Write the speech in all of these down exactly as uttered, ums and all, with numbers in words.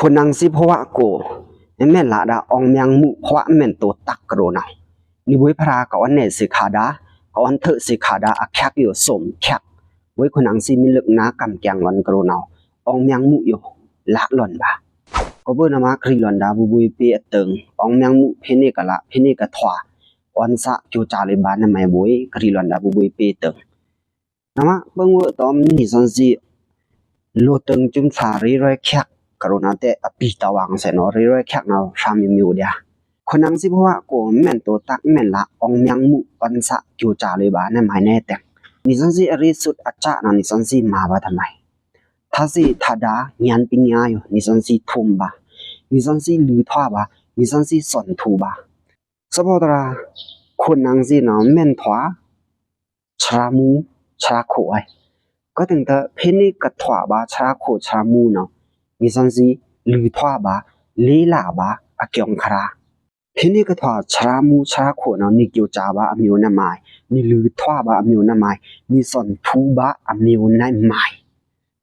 ခွန်နင်ဇီဖဝကို အမဲဉ်လာဒၣ် အောင်းမၠိုင်မူ ဖဝအမဲဉ်တိုတကရိုနဝ်။ နီဘွေဖရာကအိုန်နဲသေခါဒါ ကအိုန်ထွဲသေခါဒါ အချက်ယို သွမ်ချက် ဘွေခွန်နင်ဇီမီးလွေနာကမ်ကျင်လွန်ကရိုနဝ် အောင်းမၠိုင်မူယို လလွန်ဘၣ်။ ကဘိုနမါကရီလွန်ဒါဘိုဘွေပေအတိုင် အောင်းမၠိုင်မူ ဖေႏနေကလ ဖေႏနေကထွာ အွန်စ ကျိုးစလွေဘၣ်နမွေ ဘွေကရီလွန်ဒါဘိုဘွေပေအတိုင် နမါပင်ဝွေးအတံ နီသွဉ်းစည်း လိုတုံကစွာ ရေရွယ်ချက် ကရိုနဝ်တဲ အပီတဝံင်စဲ့နီၤ ရေရွယ်ချက်နဝ် သျှာမီမီအိုဒျာ ခွန်နင်ဇီဘဝကို မဲဉ်တိုတက မဲဉ်လာ အောင်းမၠိုင်မူ အွန်စ ကျိုးစလွေဘၣ်နမွေနဲတဲင် နီသွဉ်းစည်း အရေစုတ်အချာနဝ် နီသွဉ်းစည်း မၤဘၣ်တမွေ ထသီဒါ ညဏ်ပညာယို နီသွဉ်းစည်း ထွမ်ဘၣ် နီသွဉ်းစည်း လွိုထွာဘၣ် နီသွဉ်းစည်း သွဉ်ထူဘၣ် သဘောတြႃး ခွန်နင်ဇီနဝ် မဲဉ်ထွာ သြႃမူ သြႃခိၣ်ဝဲ ကဲတဲင်တႄႉ ဖေႏနေကထွာဘၣ် သြႃခိၣ်သြႃမူနဝ် နီသွဉ်းစည်း လွိုထွာဘၣ် လေ့လာဘၣ် အကျိုးအခရာ ဖေႏနေကထွာ သြႃမူ သြႃခိၣ်နဝ် နီကျိုးစဘၣ်အမွေနမွေ နီလွိုထွာဘၣ်အမွေနမွေ နီသွဉ်ထူဘၣ်အမွေနမွေ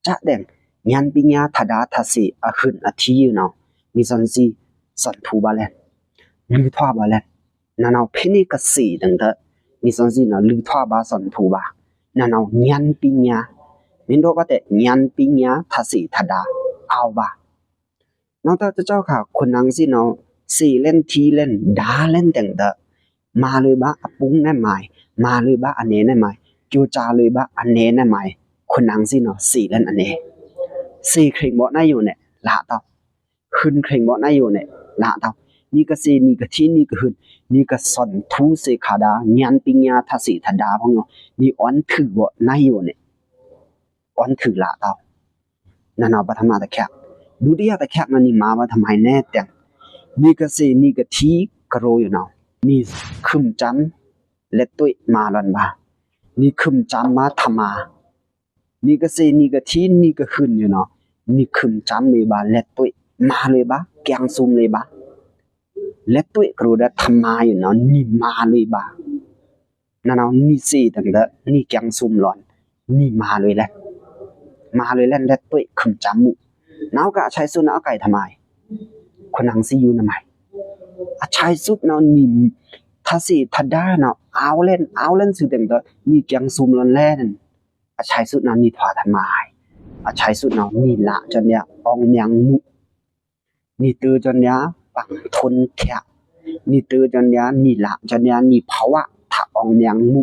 ကဲတဲင် ညဏ်ပညာ ထဒါ ထသီ အဟုန်အထီယိုနဝ် နီသွဉ်းစည်း သွဉ်ထူဘၣ်လဲၣ် လွိုထွာဘၣ်လဲၣ် နနဝ် ဖေႏနေကသီတဲင်တႄႉ နီသွဉ်းစည်းနဝ် လွိုထွာဘၣ် သွဉ်ထူဘၣ် နနဝ် ညဏ်ပညာ မ့ၢ်ဒီးဘၣ်တဲ ညဏ်ပညာ ထသီ ထဒါ အိုဘၣ် နဝ်တဲတစၢခါ ခွန်နင်ဇီနဝ် သီလဲၣ် ထီလဲၣ် ဒါလဲၣ်တဲင်တႄၣ် မၤလွေဘၣ်အပုင်းနမွေ မၤလွေဘၣ်အနဲနမွေ ကျိုးစလွေဘၣ်အနဲနမွေ ခွန်နင်ဇီနဝ် သီလဲၣ်အနဲ သီခရင်ဗော်နယိုနဲ လတဝ် ဟုန်ခရင်ဗော်နယိုနဲ လတဝ် နီကသီ နီကထီ နီကဟုန် နီကသွဉ်ထူသေခါဒါ ညဏ်ပညာ ထသီ ထဒါ ဖုံယို နီအွဉ်ထွူဗော်နယိုနဲ အွဉ်ထွူလတဝ် နနဝ် ပထမတချက် ဒုတိယတချက်နဝ် နီမၤဘၣ်တမွေနဲတဲင် နီကသီ နီကထီကရိုယိုနဝ် နီခုမ်စမ်း လက်တွေ့ မၤလွန်ဘၣ် နီခုမ်စမ်းဘၣ် ထမ နီကသီ နီကထီ နီကဟုန်ယိုနဝ် နီခုမ်စမ်းလွေဘၣ် လက်တွေ့ မၤလွေဘၣ် ကျင်စုံလွေဘၣ် လက်တွေ့ ကရိုဒီးထမယိုနဝ် နီမၤလွေဘၣ် နနဝ် နီသီတဲင်တႄၣ် နီကျင်စုံလွန် နီမၤလွေလဲၣ် မၤလွေလဲၣ် လက်တွေ့ ခုမ်စမ်းမူ နဝ်ကဵု အဆဲးသုတ်နဝ် အကဲတမွေ ခွန်နင်ဇီယိုနမွေ အဆဲးသုတ်နဝ် နီ ထသီ ထဒါနဝ် အိုလဲၣ် အိုလဲၣ်သုတ်တဲင်တႄၣ် နီကျင်စုံလွန်လဲၣ် အဆဲးသုတ်နဝ် နီထွာတမွေ အဆဲးသုတ်နဝ် နီလကျိုးစ အောင်းမၠိုင်မူ နီတွိုကၠိုဒျာ ပင်ထွန်းချက် နီတွိုကၠိုဒျာ နီလကျိုးစ နီဖဝထ အောင်းမၠိုင်မူ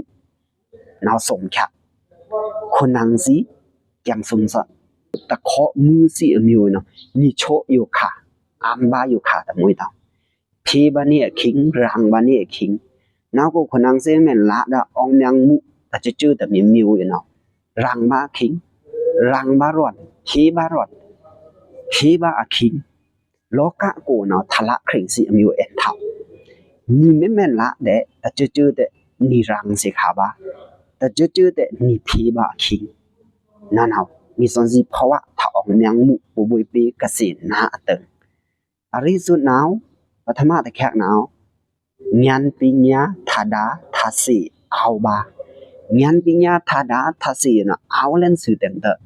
နဝ်သွမ်ချက် ခွန်နင်ဇီ ကျင်စုံသွဉ် တခိုက်မွိုးသီအမွေနဝ် နီဆိယိုခါ အံဘၣ်ယိုခါတမွေတဝ် ဖေႏဘၣ်နီအခိင် ရံဘၣ်နီအခိင် နဝ်ကဵု ခွန်နင်ဇီမဲဉ်လာဒၣ် အောင်းမၠိုင်မူ တစစတမွေမွေယိုနဝ် ရံဘၣ်အခိင် ရံဘၣ်ရွန် ဖေႏဘၣ်ရွန် ဖေႏဘၣ်အခိင် လောကကိုယ်နဝ် ထလခရင်သီအမွေအဲန်ထဝ် နီမ့မဲဉ်လာဒၣ် တစစတနီရံသေခါဘၣ် တစစတနီဖေႏဘၣ်အခိင် နနဝ် နီသွဉ်းစည်း ဖဝထ အောင်းမၠိုင်မူ ဘိုဘွေပေ ကသီနာအတံ အရေစုတ်နဝ် ပထမတချက်နဝ် ညဏ်ပညာ ထဒါ ထသီ အိုဘၣ် ညဏ်ပညာ ထဒါ ထသီနဝ် အိုလဲၣ်သုတ်တဲင်တၢ်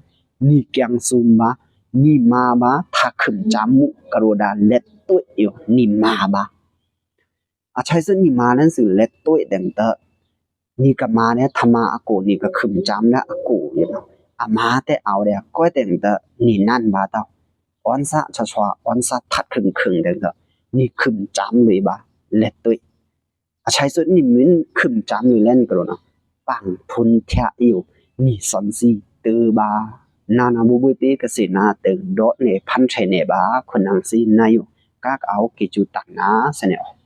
နီကျင်စုံဘၣ် နီမၤဘၣ် ထခုမ်စမ်းမူ ကရိုဒါ လက်တွေ့ယို နီမၤဘၣ် အဆဲးသုတ် နီမၤလဲၣ်သုတ် လက်တွေ့တဲင်တၢ် နီကမၤဒၣ်ထမအကို နီကခုမ်စမ်းဒၣ်အကိုယိုနဝ် အမၤတၢ်အိုဒၣ် ကဲတဲင်တၢ် နီနန်းဘၣ်တဝ် အွဉ်စထွာ အွဉ်စထခုမ်ခုမ်တဲင်တၢ် နီခုမ်စမ်းလွေဘၣ် လက်တွေ့ အဆဲးသုတ် နီမွိုင်းခုမ်စမ်းလွေလဲၣ်ကရိုနဝ် ပင်ထွန်းချက်ယို နီသွဉ်းစည်းတွိုဘၣ် နနဝ် ဘိုဘွေပေ ကသီနာအတံ ဒီးနဲဖန်ထဲနဲဘၣ် ခွန်နင်ဇီနယို ကၢ်ကအို ကေစူတန်နာ သန့ၣ်